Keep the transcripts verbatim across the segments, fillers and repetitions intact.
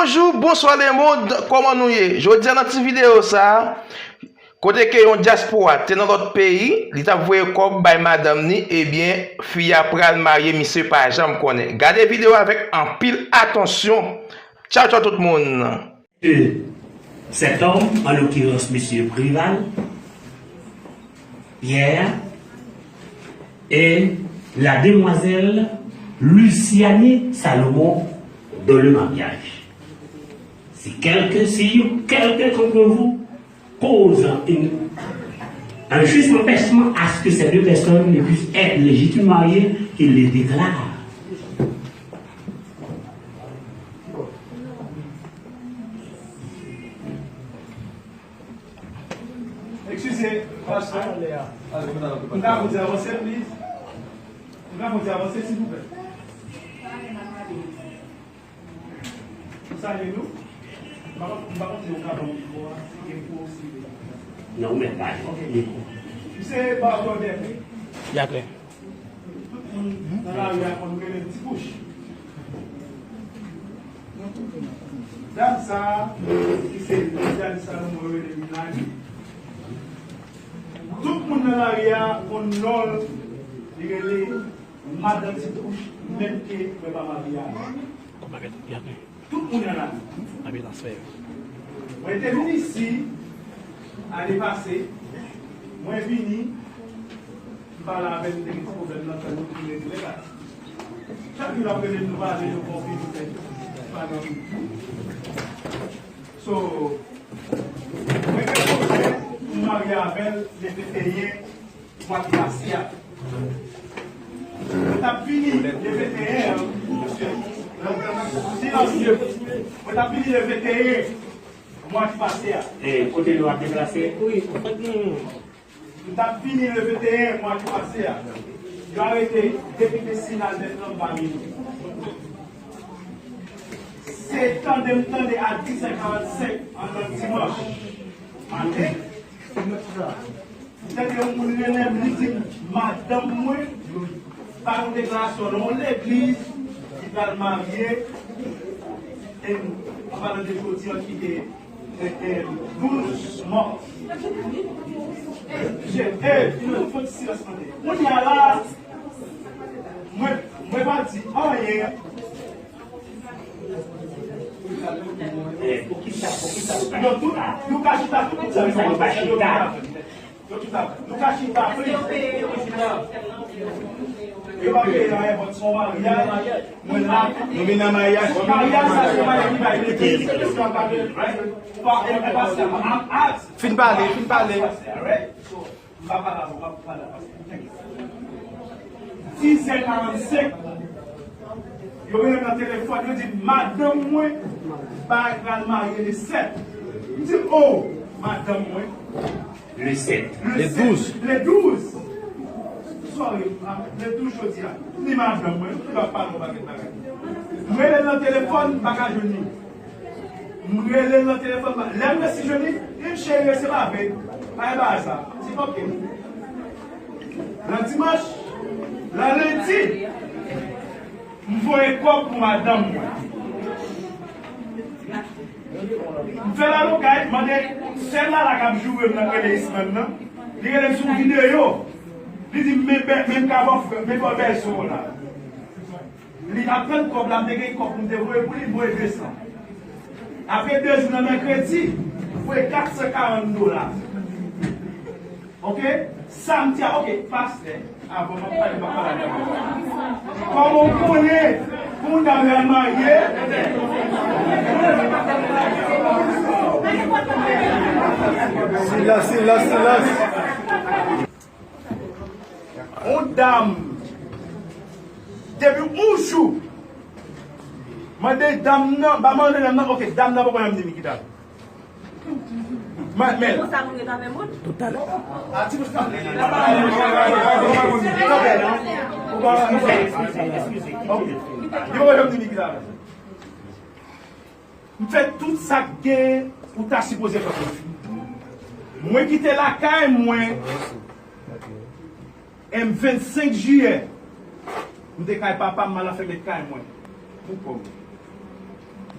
Bonjou, bonswa lemonn, kòman nou ye? Jodi a nan ti videyo sa, kote ke yon dyaspora te nan lòt peyi, li t ap voye kòb bay madanm ni, ebyen, fi a pral marye, misye pa janm konnen. Gade videyo avèk anpil atansyon. Tchaw, tchaw tout moun. De cet homme, en l'occurrence Monsieur Préval, Pierre, et la demoiselle Luciani Salomon dans le mariage. Si quelqu'un, si quelqu'un d'entre vous cause une, un juste empêchement à ce que ces deux personnes ne puissent être légitimement mariées, qu'il les déclare. Eskize, pastè. M ka pou di avanse, please? M ka pou di avanse, silvouplè? M salye nou. M pa konn, m pa konn si w ka ban m mikwo a, si gen mikwo, si. Non, ou mèt pale. Ok. Misye ba w lòdè. Ya klè. Tout moun nan lari a konn rele l Ti Bouch. Dam sa a, ki se Liliane Salomon, yo rele Milani. Tout moun nan lari a konn non l, li rele Madan Ti Bouch, menm ke mwen pa marye avè l. Tout moun nan la. Mwen te vin isi ane pase, mwen vini, m pale avè l, m te gen ti pwoblèm nan fè nou vin regle la. Chak jou l ap rele m, nou pale, nou konfini, nou fè pale anpil. So, mwen gen pwojè pou m marye avè l le venteyen mwa ki pase a. Mwen t ap vini le venteyen an, silans, mwen t ap vini le venteyen mwa ki pase a. E kote nou ap deplase? Wi, m t ap vini le venteyen mwa ki pase a. Yo arete depite Sinal Bèt Lanm pami nou. Se tande m tande a dis è karannsenk antan dimanch maten. M tande yon moun rele m, li di m, madanm mwen ba yon deklarasyon nan yon legliz, li pral marye, e, an palan de jodi an ki te, e, e, douz mas. Kounye a la, mwen, mwen pa di anyen. Yo tout, nou ka chita tout moun sa yo pa chita. Yo tout ap, nou ka chita, please. Yo pa peye anyen, but se yon maryaj. Mwen la. Nou vin nan maryaj. Maryaj sa se maryaj ki bay legliz. Ou pa, ou pa, ou pa, I'm ask. Fin pale, fin pale. Right? So, M pa pale avè w, m ap pale avè w. Dis è karannsenk, yo rele m nan telefòn, yo di, madanm mwen pral marye le sèt. M di, o, madanm mwen. Le sèt. Le douz. Le douz. Sorry, le douz jodi a. M di madanm mwen, m ap pale yon pakèt bagay. M rele l nan telefòn, m pa ka jwenn li. M rele l nan telefòn, lè m resi jwenn li, li di m, cheri, resi pa vle. Pa gen bagay sa. M di, oke. Nan dimanch, nan lendi, m voye kòb pou madanm mwen. M fè lalokay, mande sè Lala k ap joure m nan, k rele Isman nan. Li rele m sou videyo. Li di m, men, men, men m ka ba w frè, men ba w bèl son w la. Li ap tann kòb la, m te gen kòb pou m te voye pou li, m voye de san. Apre de jou nan mèkredi, m voye kat san karant dola. Oke? Samdi a, oke, pastè, avan m ap pale, m ap pale avè w. Kòman w konnen pou yon dam pral marye? Silans, silans, silans. Yon dam, depi yon jou, mande dam nan, ba mande dam nan, oke, dam nan poko janm di m ki dam. Men, men. Konsa moun ret avè moun. Toutalè. A ti bous nan. Oke. Li poko janm di m ki dam. M fè tout sa k gen ou ta sipoze fè pou fi. Mwen kite lakay mwen M vennsenk jiyè. M te kay papa m, m al anfème kay mwen. Pou kò m.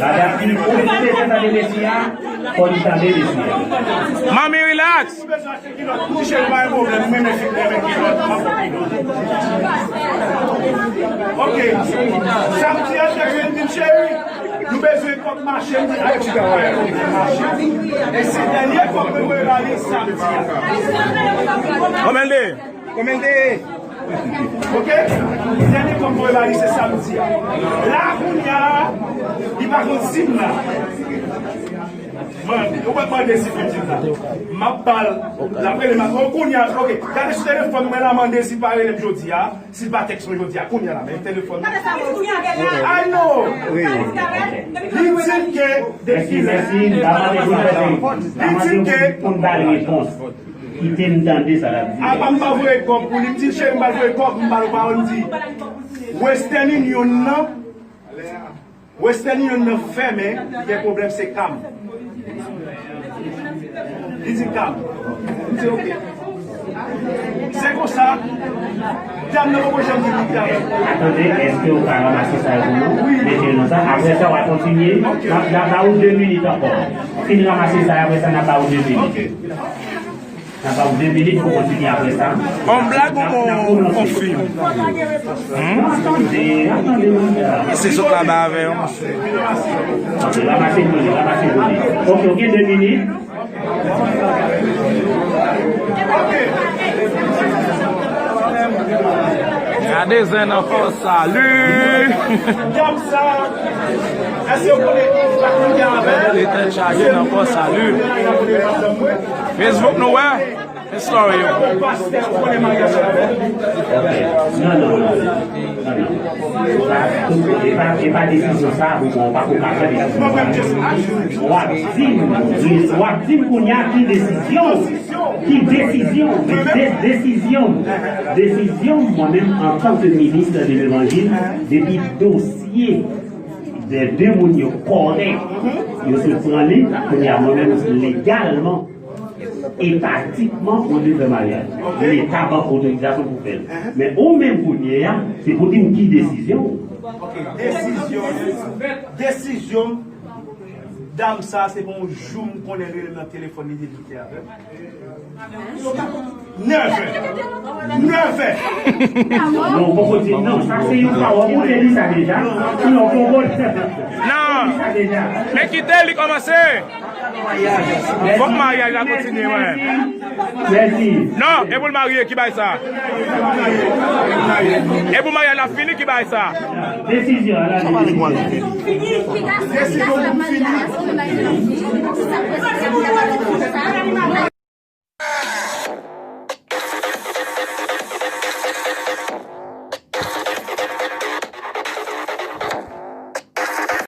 Bagay ki oblije tande Mesi a, fò li tande Mesi a. Manmi, relax. Kilòt, ti cheri, pa gen pwoblèm, mwen menm ki renmen kilòt, m ap kilòt. Ok. Samdi a, te jwenn di m, cheri, nou bezwen kòb mache, m di, a, ti travay, mache. E se dènye kòb mwen voye ba li samdi a. Konbyen l te ye? Konbyen l te ye? Ok? Dènye kòb mwen voye ba li se samdi a. La, kounye a, li pa konn si m la. Mande, ou pa mande si pitit la. M ap ba l. L ap rele m. Oh, kounye a, ok. Gade sou telefòn mwen la, mande si l pa rele m jodi a. Si l pa tèks mwen jodi a, kounye a la, men telefòn mwen. I know. Li di m ke depi lè. Li di m ke. Pou n ba l repons. Kite m tande sa l ap di. Apa m pa voye kòb pou li. M di, cheri, m pa voye kòb, m ba l pawòl, m di, Western Union nan. Western Union nan fèmen, li gen pwoblèm, se ka m. Li di ka m. M di, ok. Se konsa, dam nan poko janm di li travay. Atande, èske w ka ranmase sa yo pou nou? Mete yo nan sa. Apre sa, w a kontinye. N ap, n ap ba ou de minit ankò. Fin ranmase sa, apre sa, n ap ba ou de minit. N ap ba w de minit pou kontinye apre sa. On blag ou on, on fim? Hmm? Se zòt la ba avè yo, monchè. Ok, ranmase kounye, ranmase kounye. Ok, ok, de minit. Gade zen nan fò sali. Gade tèt chaje nan fò sali. Facebook nou wè. Story yo. Non, non, non. Non, non. E pa, e pa desizyon sa, ou pa ko ka pran desizyon sa. W ap di m, w ap di m kounye a ki desizyon, ki desizyon, de, de, desizyon, desizyon, mwen menm antanke minis de levanjil, depi dosye de de moun yo kòrèk, yo sot pran li, kounye a mwen menm legalman, etatikman, ou dwe fè maryaj. Leta ban otorizasyon pou fè l. Men ou menm kounye a, se pou di m ki desizyon ou. Ok, desizyon, desizyon dam sa, se pa yon jou m konnen l rele m nan telefòn, li di l kite avè m. Nèfè. Nèfè. Non, ou poko di non, sa se yon pawòl. Ou te di sa deja. Non, ou poko di sa deja. Men kite li kòmanse. Fòk maryaj la kontinye, wè. Mèsi. Non, e pou l marye, ki bay sa? E pou maryaj la fini, ki bay sa? Desizyon, ala desizyon. Desizyon pou fini.